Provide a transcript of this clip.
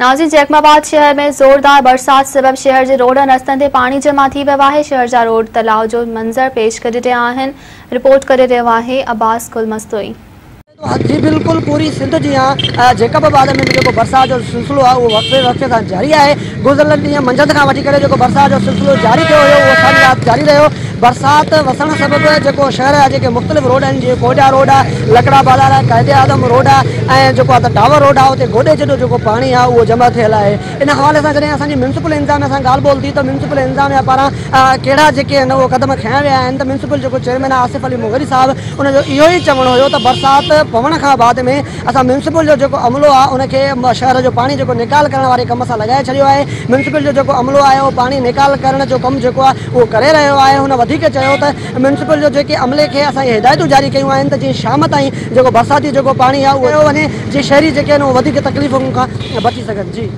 ناظرين جيڪب آباد شهر ۾ زوردار برسات سبب شهر جي روڊن رستن تي پاڻي جمع ٿي ويو آهي، شهر جا روڊ تلاء جو منظر پيش ڪري رهيا آهن، رپورٽ ڪري رهيو آهي عباس گل مستوئي. جي بلڪل پوري سنڌ جيان جيڪب آباد ۾ به جيڪو برسات جو سلسلو آهي اهو وقفي وقفي سان جاري آهي، گذريل ڏينهن منجهند کان وٺي ڪري جيڪو برسات جو سلسلو جاري ٿيو هيو اهو ساري رات جاري رهيو، برسات وسڻ سبب جيڪو شهر جا جيڪي مختلف روڊ آهن جيئن ڪوئٽا روڊ آهي، لڪڙا بازار آهي، قائد اعظم روڊ آهي ۽ جيڪو آهي ته ٽاور روڊ آهي اتي گوڏي جيڏو جيڪو پاڻي آهي اهو جمع ٿيل آهي. ان حوالي سان جڏهن اسان جي ميونسپل انتظاميا سان ڳالهه ٻولهه ٿي ته ميونسپل انتظاميا پاران ڪهڙا جيڪي آهن اهو قدم کنيا ويا آهن ته ميونسپل جيڪو چيئرمين آهي آصف علي مغيري صاحب ان جو اهو ئي چوڻ هيو ته برسات پوڻ کان بعد ۾ اسان ميونسپل جو جيڪو عملو آهي ان کي شهر جو پاڻي جيڪو نيڪال ڪرڻ واري ڪم سان لڳائي ڇڏيو آهي ميونسپل جو جيڪو عملو آهي اهو پاڻي نيڪال ڪرڻ جو ڪم جيڪو آهي اهو ڪري رهيو آهي هن وڌيڪ چيو ته ميونسپل جو جيڪي عملي کي اسان اهي هدايتون جاري ڪيون آهن ته جيئن شام تائين جيڪو برساتي جيڪو پاڻي آهي اهو وڃي جيئن شهري جيڪي آهن اهو وڌيڪ تڪليفن کان بچي سگهن جي.